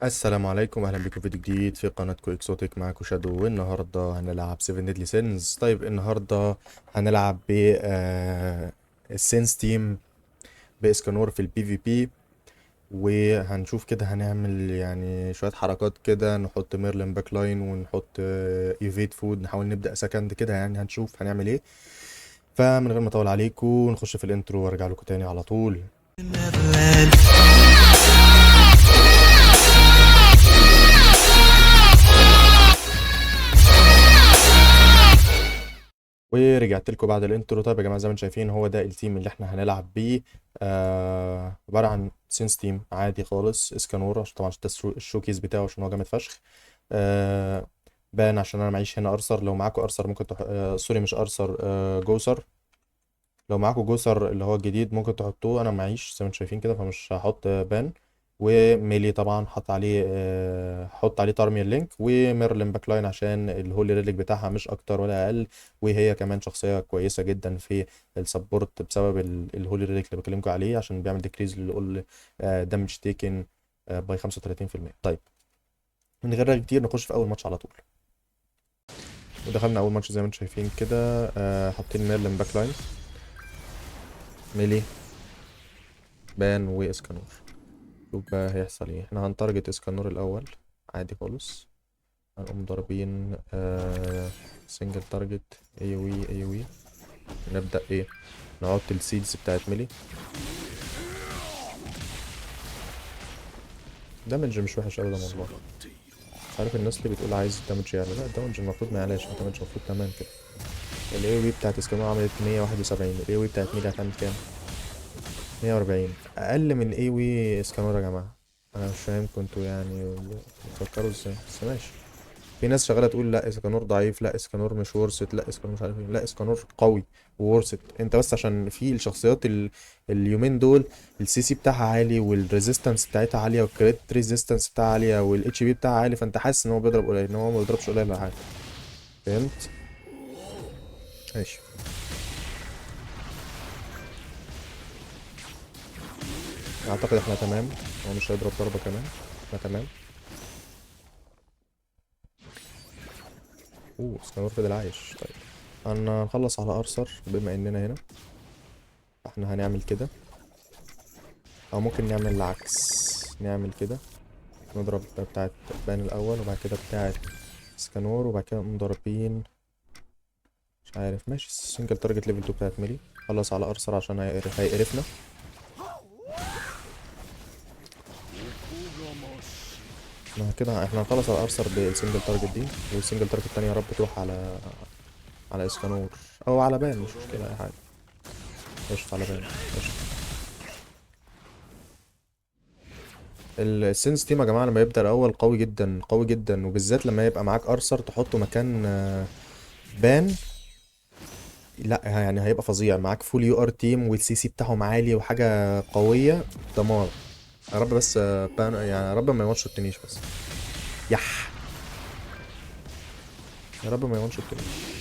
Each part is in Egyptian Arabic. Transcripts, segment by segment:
السلام عليكم، اهلا بكم في فيديو جديد في قناتكم اكسوتيك. معاكم شادو، والنهارده هنلعب 7 Deadly Sins. طيب النهارده هنلعب ب ال Sins team باسكانور في ال PvP، وهنشوف كده هنعمل يعني شوية حركات كده، نحط ميرلين back line ونحط evade food، نحاول نبدا second كده، يعني هنشوف هنعمل ايه. فمن غير ما اطول عليكم نخش في ال intro وارجع لكم تاني على طول. Neverland. ورجعت لكم بعد ال intro. طيب يا جماعة، زي ما انتم شايفين هو ده ال team اللي احنا هنلعب بيه، عبارة عن Sins team عادي خالص. اسكانور عشان طبعا ده ال showcase بتاعه عشان هو جامد فشخ. بان عشان انا معيش هنا ارثر، لو معاكم ارثر ممكن sorry مش ارثر، جوسر. لو معاكم جوسر اللي هو الجديد ممكن تحطوه، انا معيش زي ما انتم شايفين كده فمش هحط بان. وميلي طبعا حط عليه، حط عليه Tarmiel link، وميرلين backline عشان ال holy relic بتاعها مش اكتر ولا اقل، وهي كمان شخصية كويسة جدا في ال support بسبب ال holy relic اللي بكلمكم عليه، عشان بيعمل decrease لل damage taken by 35%. طيب من غير رغي كتير نخش في اول ماتش على طول. ودخلنا اول ماتش زي ما انتم شايفين كده، حاطين ميرلين backline، ميلي، بان واسكانور. شوف بقى هيحصل ايه. احنا هن target اسكانور الاول عادي خالص، هنقوم ضاربين single target AoE AoE. نبدأ ايه، نحط ال seeds بتاعت ميلي. damage مش وحش ابدا والله. مش عارف الناس اللي بتقول عايز damage يعلى، لا ال damage المفروض ما يعلاش، ال damage المفروض تمام كده. ال AoE بتاعت اسكانور عملت 171، ال AoE بتاعت ميلي هتعمل كام؟ 140، اقل من AoE اسكانور يا جماعة. انا مش فاهم كنتوا يعني بتفكروا ازاي، بس ماشي. في ناس شغالة تقول لا اسكانور ضعيف، لا اسكانور مش worth it، لا اسكانور مش عارف ايه. لا اسكانور قوي و worth it. انت بس عشان في الشخصيات اليومين دول ال CC بتاعها عالي، وال resistance بتاعتها عالية، وال crit resistance بتاعها عالية، وال HP بتاعها عالي، فانت حاسس ان هو بيضرب قليل، ان هو ما بيضربش قليل ولا حاجة. فهمت؟ ماشي. اعتقد احنا تمام، هو مش هيضرب ضربه كمان، احنا تمام. اوه اسكانور فضل عايش. طيب انا هنخلص على ارثر بما اننا هنا، احنا هنعمل كده او ممكن نعمل العكس، نعمل كده، نضرب بتاعت بان الاول وبعد كده بتاعت اسكانور، وبعد كده نقوم ضاربين مش عارف. ماشي، single target level 2 بتاعت ميلي. خلص على ارثر عشان هيقرفنا. احنا كده احنا هنخلص على ارثر بال single target دي، وال single target التانية يا رب تروح على اسكانور او على بان، مش مشكلة اي حاجة. قشطة على بان، قشطة. ال Sins team يا جماعة لما يبدأ الأول قوي جدا، قوي جدا، وبالذات لما يبقى معاك أرثر تحطه مكان بان، لا يعني هيبقى فظيع. معاك full UR team وال CC بتاعهم عالي وحاجة قوية دمار. يا رب بس، بان يعني يا رب ما ي one shot نيش بس، يح يا رب ما ي one shot نيش.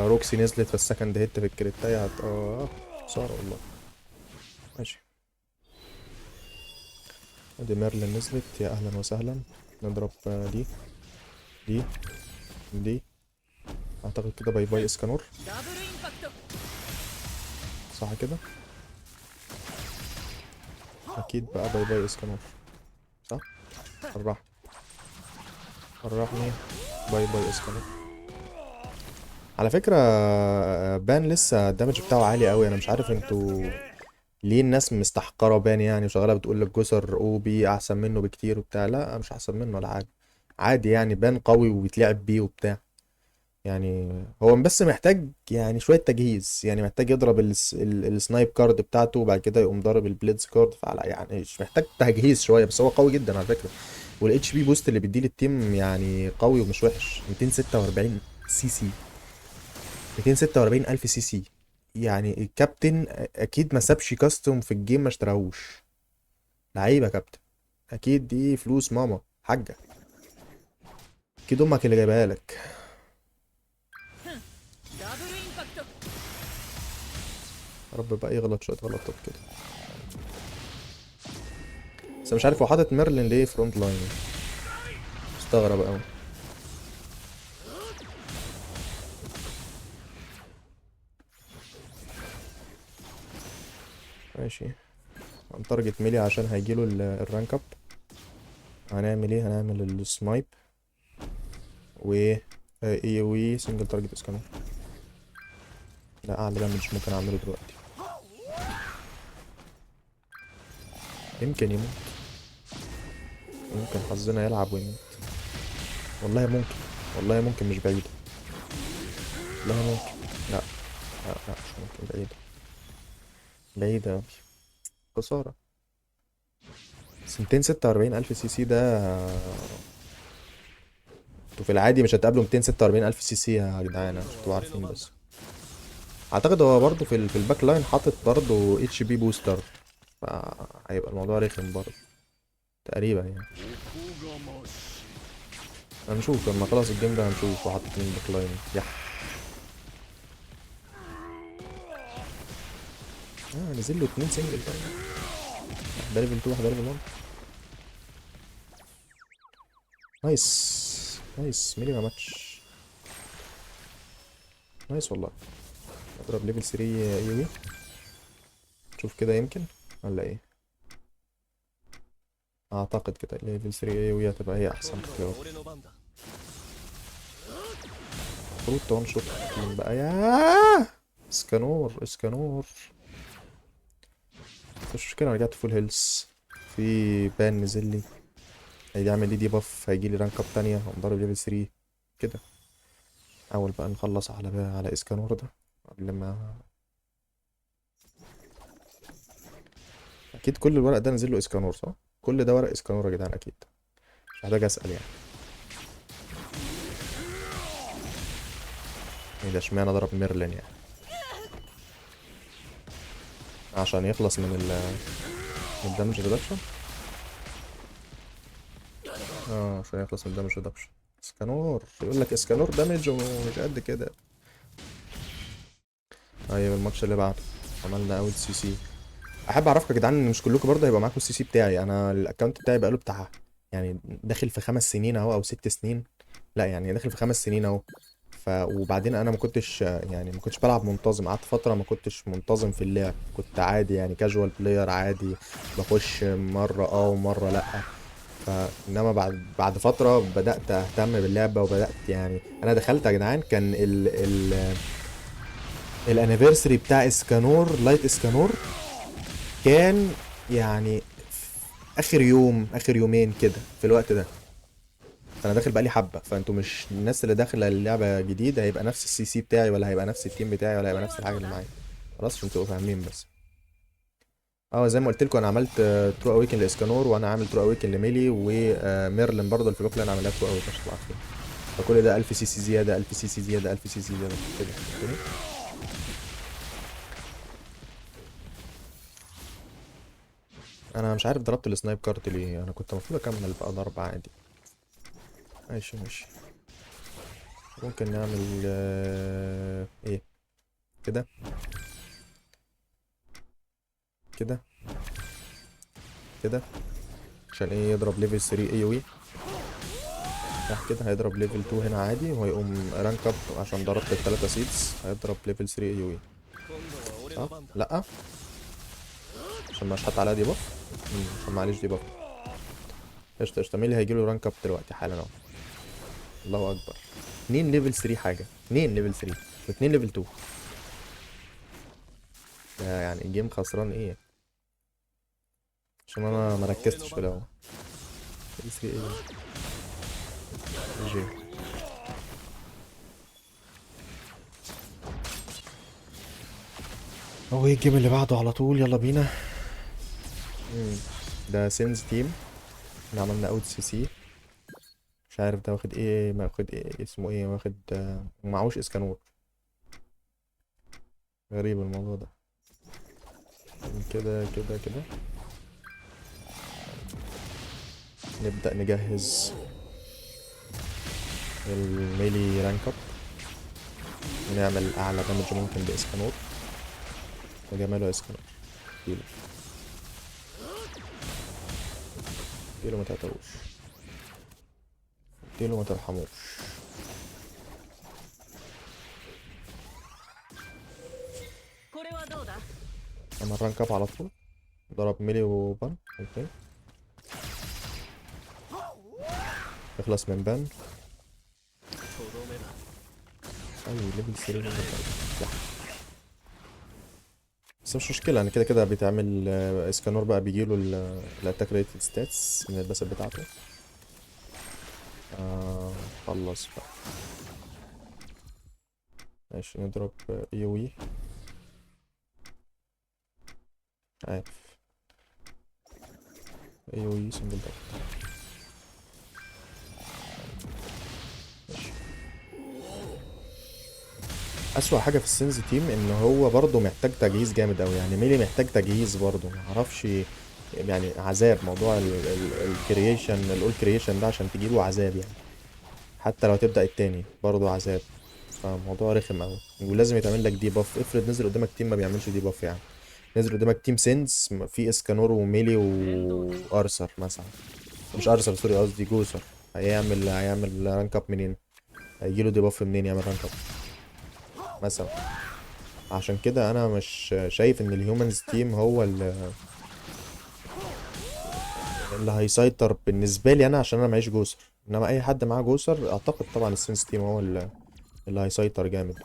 روكسي نزلت في ال second hit في الكريتاية خسارة والله. ماشي، ادي ميرلين نزلت، يا اهلا وسهلا. نضرب دي دي دي، اعتقد كده bye bye اسكانور، صح كده؟ اكيد بقى bye bye اسكانور، صح؟ فرحني فرحني، bye bye اسكانور. على فكرة بان لسه ال damage بتاعه عالي قوي، انا مش عارف انتوا ليه الناس مستحقرة بان يعني، وشغالة بتقول لك جوسر OP احسن منه بكتير وبتاع. لا مش احسن منه ولا حاجة، عادي يعني، بان قوي وبيتلعب بيه وبتاع، يعني هو بس محتاج يعني شوية تجهيز، يعني محتاج يضرب ال snipe card بتاعته وبعد كده يقوم ضارب ال blitz card، فعلى يعني مش محتاج تجهيز شوية، بس هو قوي جدا على فكرة. وال HP boost اللي بيديه لل team يعني قوي ومش وحش، 246 CC، 246 ألف CC، يعني الكابتن أكيد ما سابش costume في ال game ما اشتراهوش. لعيبة يا كابتن، أكيد دي فلوس ماما حاجة، أكيد أمك اللي جايبها لك. يا رب بقى يغلط شوية غلطات كده. بس مش عارف هو حاطط ميرلين ليه front line، مستغرب قوي. ماشي، هن target melee عشان هيجيله ال rank up. هنعمل ايه؟ هنعمل ال snipe و AOE single target اسكانور. ده اعلى damage ممكن اعمله دلوقتي. يمكن يموت، ممكن حظنا يلعب ويموت. والله ممكن، والله ممكن، مش بعيدة. والله ممكن. لا لا لا، مش ممكن، بعيدة، بعيدة أوي. خسارة. بس 246 ألف CC ده، انتوا في العادي مش هتقابلوا 246 ألف CC يا جدعان، عشان تبقوا عارفين بس. أعتقد هو برضه في ال back line حاطط برضه HP booster، فهيبقى الموضوع رخم برضه تقريبا يعني. هنشوف لما خلص ال game ده، هنشوف هو حاطط مين back line. يح، نزل له 2 single طيب، واحدة level 2 واحدة level 1. nice nice، melee ما ماتش. nice والله. اضرب level 3 AOE، شوف كده يمكن ولا ايه. اعتقد كده level 3 AOE هتبقى هي احسن اختيار. المفروض one shot بقى. يا اسكانور، اسكانور مش مشكلة، انا رجعت full health. في بان نزل لي هيعمل لي debuff، هيجي لي rank up تانية، هقوم ضارب level 3 كده. اول بقى نخلص على بقى على اسكانور ده قبل ما اكيد كل الورق ده نزل له اسكانور صح؟ كل ده ورق اسكانور يا جدعان اكيد، مش محتاج اسال يعني. ايه ده، اشمعنى ضرب ميرلين يعني؟ عشان يخلص من من ال damage reduction. عشان يخلص من ال damage reduction. اسكانور يقول لك اسكانور damage ومش قد كده. طيب الماتش اللي بعده عملنا اول CC. احب اعرفكم يا جدعان ان مش كلكم برضه هيبقى معاكم ال CC بتاعي. انا ال account بتاعي بقاله بتاع يعني داخل في 5 سنين اهو، او 6 سنين، لا يعني داخل في 5 سنين اهو. وبعدين انا ما كنتش بلعب منتظم، قعدت فتره ما كنتش منتظم في اللعب، كنت عادي يعني casual player عادي، بخش مره ومره لا. فانما بعد فتره بدات اهتم باللعبه، وبدات يعني انا دخلت يا جدعان كان ال anniversary بتاع اسكانور، light اسكانور، كان يعني اخر يوم، اخر يومين كده في الوقت ده. فانا داخل بقالي حبه، فانتوا مش الناس اللي داخله اللعبه جديد هيبقى نفس ال CC بتاعي، ولا هيبقى نفس ال team بتاعي، ولا هيبقى نفس الحاجه اللي معايا. خلاص عشان تبقوا فاهمين بس. زي ما قلت لكم انا عملت true awaken لاسكانور، وانا عامل true awaken لميلي، وميرلين برضه اللي في ال back line عملها true awaken عشان تبقوا عارفين. فكل ده 1000 CC زياده، 1000 CC زياده، 1000 CC زياده كده. فهمتني؟ انا مش عارف ضربت ال snipe card ليه، انا كنت المفروض اكمل بقى ضرب عادي. ماشي ماشي، ممكن نعمل ايه كده كده كده عشان ايه؟ يضرب level 3 AOE راح كده، هيضرب level 2 هنا عادي، وهيقوم rank up عشان ضربت التلاتة seeds، هيضرب level 3 AOE صح؟ لا عشان مش حاطط عليها debuff، عشان معليش debuff. قشطة قشطة. مين اللي هيجيله rank up دلوقتي حالا اهو؟ الله اكبر، 2 level 3 حاجة، 2 level 3 و2 level 2. ده يعني ال game خسران ايه؟ عشان انا ما ركزتش في الاول. level 3 ايه؟ GG. هو ايه ال game اللي بعده على طول؟ يلا بينا. ده سينز team، احنا عملنا out CC. مش عارف ده واخد ايه، ما واخد ايه، اسمه ايه، واخد، معهوش اسكانور. غريب الموضوع ده. كده كده كده نبدأ نجهز ال melee rank up، ونعمل اعلى damage ممكن باسكانور. وجماله اسكانور. اديله ما تقتلوش، اديله ما ترحموش. عمل rank up على طول، ضرب melee وبان. okay اخلص من بان. اي level 3. بس مش مشكلة، انا كده كده بيتعمل اسكانور بقى بيجيله ال attack related stats من ال passive بتاعته. خلص بقى. ماشي نضرب AOE. عارف AOE single target. ماشي. اسوأ حاجة في ال Sins team ان هو برضه محتاج تجهيز جامد اوي، يعني melee محتاج تجهيز برضه، معرفش يعني عذاب موضوع ال creation، ال all creation ده عشان تجيبه عذاب يعني، حتى لو تبدأ التاني برضه عذاب، فالموضوع رخم اوي. ولازم يتعمل لك debuff. افرض نزل قدامك team ما بيعملش debuff، يعني نزل قدامك team Sins في اسكانور و melee وارثر مثلا، مش ارثر sorry قصدي جوسر، هيعمل rank up منين؟ هيجيله debuff منين يعمل rank up مثلا؟ عشان كده انا مش شايف ان ال humans team هو اللي هيسيطر بالنسبه لي انا، عشان انا معيش جوسر. انما اي حد معاه جوسر اعتقد طبعا ال Sins team هو اللي هيسيطر جامد.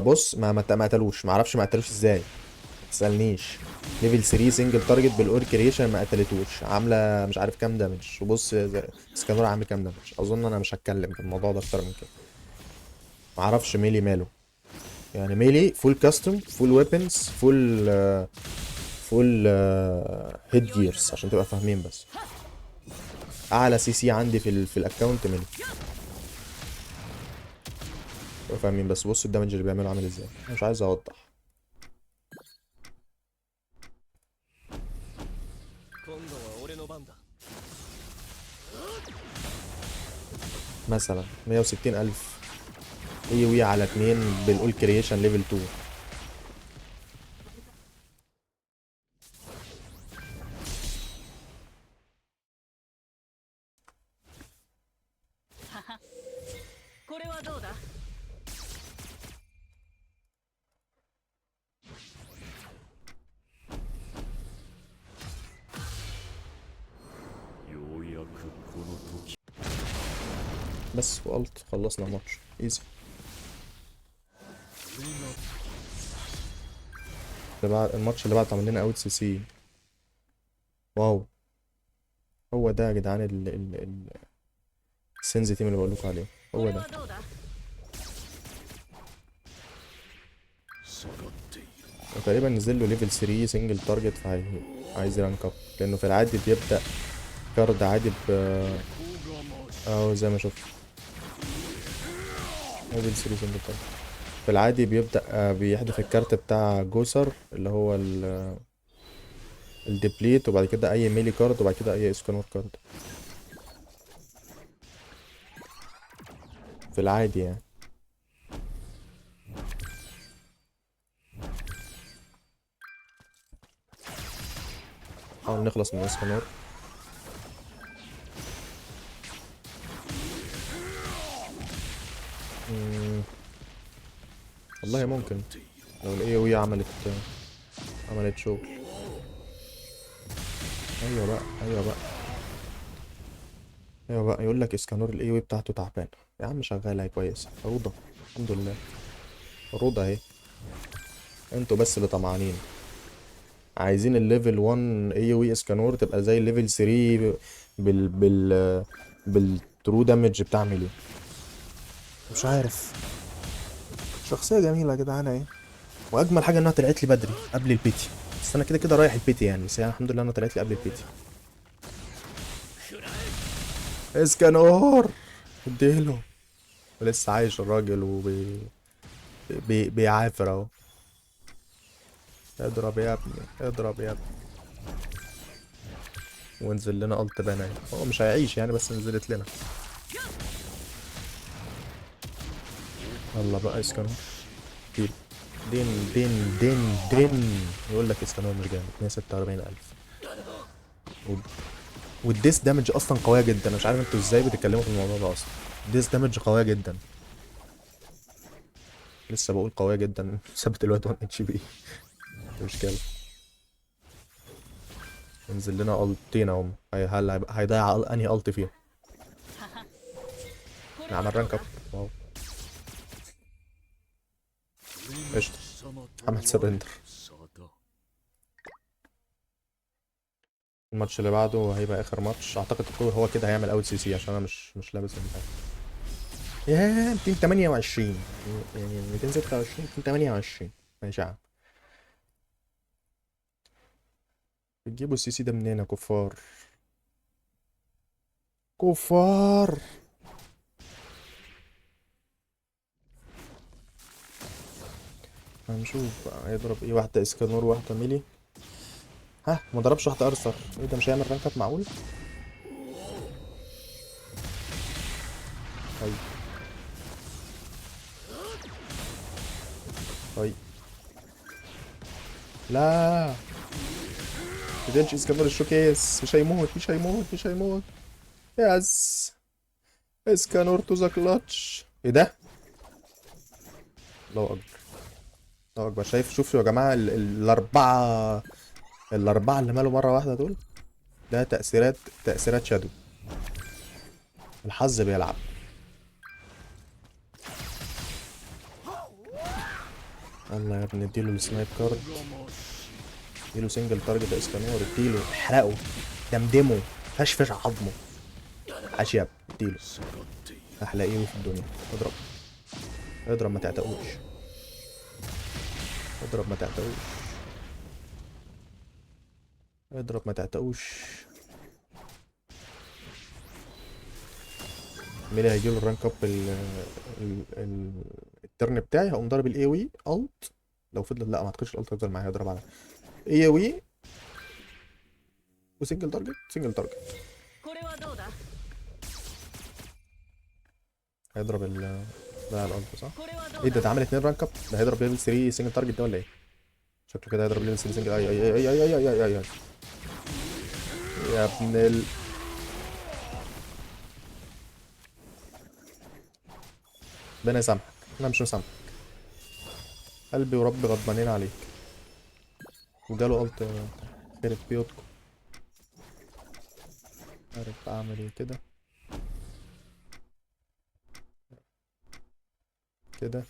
بص ما قتلوش، ما اعرفش ما قتلوش ازاي، ما تسالنيش. level 3 single target بال all creation ما قتلتوش، عامله مش عارف كام damage. وبص اسكانور عامل كام damage. اظن انا مش هتكلم في الموضوع ده اكتر من كده. ما اعرفش melee ماله يعني، melee full custom full weapons full headgears عشان تبقى فاهمين. بس اعلى CC عندي في ال account melee، تبقى فاهمين. بس بص ال damage اللي بيعمله عامل ازاي، انا مش عايز اوضح. مثلا 160,000 AOE على 2 بال all creation level 2. بس وقلت خلصنا الماتش easy. الماتش اللي بعد عمل لنا out CC. wow هو ده يا جدعان ال ال Sins team اللي بقول لكم عليه، هو ده. وتقريبا نزل له level 3 single target، فهي عايز rank up، لانه في العادي بيبدا card عادي ب اهو زي ما شفت level 3 single target. في العادي بيبدأ بيحذف الكارت بتاع جوسر اللي هو ال deplete، وبعد كده اي melee card، وبعد كده اي اسكانور card في العادي يعني. نحاول نخلص من اسكانور. والله ممكن لو ال AOE عملت شغل. ايوه بقى، ايوه بقى، ايوه بقى. يقول لك اسكانور ال AOE بتاعته تعبانه يا عم، شغاله اهي كويسه، روضه الحمد لله، روضه اهي. انتوا بس اللي طمعانين، عايزين ال level 1 AOE اسكانور تبقى زي ال level 3 بال true damage بتاع melee. مش عارف، شخصية جميلة يا جدعان اهي. واجمل حاجة انها طلعت لي بدري قبل ال pity، بس انا كده كده رايح ال pity يعني، بس يعني الحمد لله انها طلعت لي قبل ال pity. اسكانور اديله، ولسه عايش الراجل وبي بي بيعافر اهو. اضرب يا ابني، اضرب يا ابني، وانزل لنا ult بان اهي. هو مش هيعيش يعني، بس نزلت لنا. يلا بقى اسكانور كيل. دين دين دين دين. يقول لك اسكانور مش جامد. 146000. وال death damage اصلا قوية جدا. انا مش عارف انتوا ازاي بتتكلموا في الموضوع ده اصلا. death damage قوية جدا. لسه بقول قوية جدا. ثبت الواد 1 HP. مشكلة. انزل لنا التين اهم. هل هيضيع انهي ult فيهم؟ نعمل rank up. wow قشطه. عمل surrender. الماتش اللي بعده هيبقى اخر ماتش اعتقد. هو كده هيعمل out CC عشان انا مش لابس البتاع. ياه 228 يعني 226 228. ماشي يا عم. بتجيبوا ال CC ده منين يا كفار؟ كفار. هنشوف بقى هيضرب ايه. واحدة اسكانور واحدة melee. ها ما ضربش واحدة ارثر. ايه ده مش هيعمل rank up؟ معقول؟ طيب طيب لا تدينش اسكانور ال showcase. مش هيموت مش هيموت مش هيموت. yes اسكانور to the clutch. ايه ده؟ الله اكبر الله اكبر. شايف؟ شوفوا يا جماعة الاربعة اللي مالوا مرة واحدة دول. ده تاثيرات shadow. الحظ بيلعب. الله يا ابني اديله ال snipe card. اديله single target يا اسكانور. اديله احرقه دمدمه فشفش عظمه. عاش يا ابني اديله. احلى ايه في الدنيا. اضرب اضرب ما تعتقوش. اضرب ما تعتقوش. اضرب ما تعتقوش. مين اللي هيجيله ال rank up ال turn بتاعي؟ هقوم ضارب ال AOE ult. لو فضل لا ما اعتقدش ال ult هيفضل معايا. هيضرب على AOE و single target. single target هيضرب ال ده ال ult صح؟ ايه ده؟ ده عامل 2 rank up. ده هيضرب level 3 single target ده ولا ايه؟ شكله كده هيضرب level 3 single. اي اي اي اي اي اي اي اي يا ابن ال ربنا يسامحك. انا مش مسامحك. قلبي وربي غضبانين عليك. وجاله ult. خرب بيوتكم. عارف اعمل ايه كده كده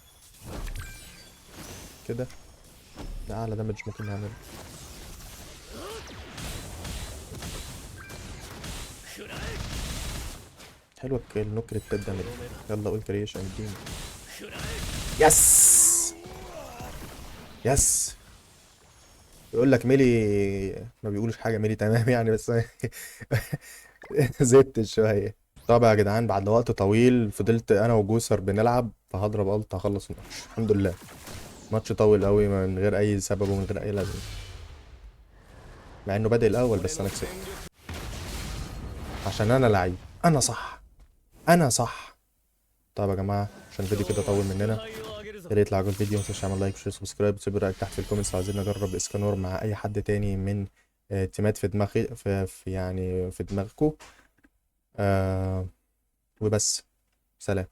كده. ده اعلى damage ممكن نعمله. حلوة النكرة damage. يلا قول creation اديني. yes yes. يقول لك melee ما بيقولش حاجة. melee تمام يعني بس زدت شوية. طب يا جدعان بعد وقت طويل فضلت انا وجوسر بنلعب، فهضرب ult هخلص الماتش الحمد لله. ماتش طويل قوي من غير اي سبب ومن غير اي لازمه، مع انه بادئ الاول بس انا كسبت عشان انا لعيب. انا صح انا صح. طب يا جماعة عشان الفيديو كده طول مننا، يا ريت لو عجبك الفيديو ما تنساش تعمل like و share subscribe وتسيب رايك تحت في ال comments. لو عايزين نجرب اسكانور مع اي حد تاني من تيمات في دماغي في يعني في دماغكم. وبس، سلام.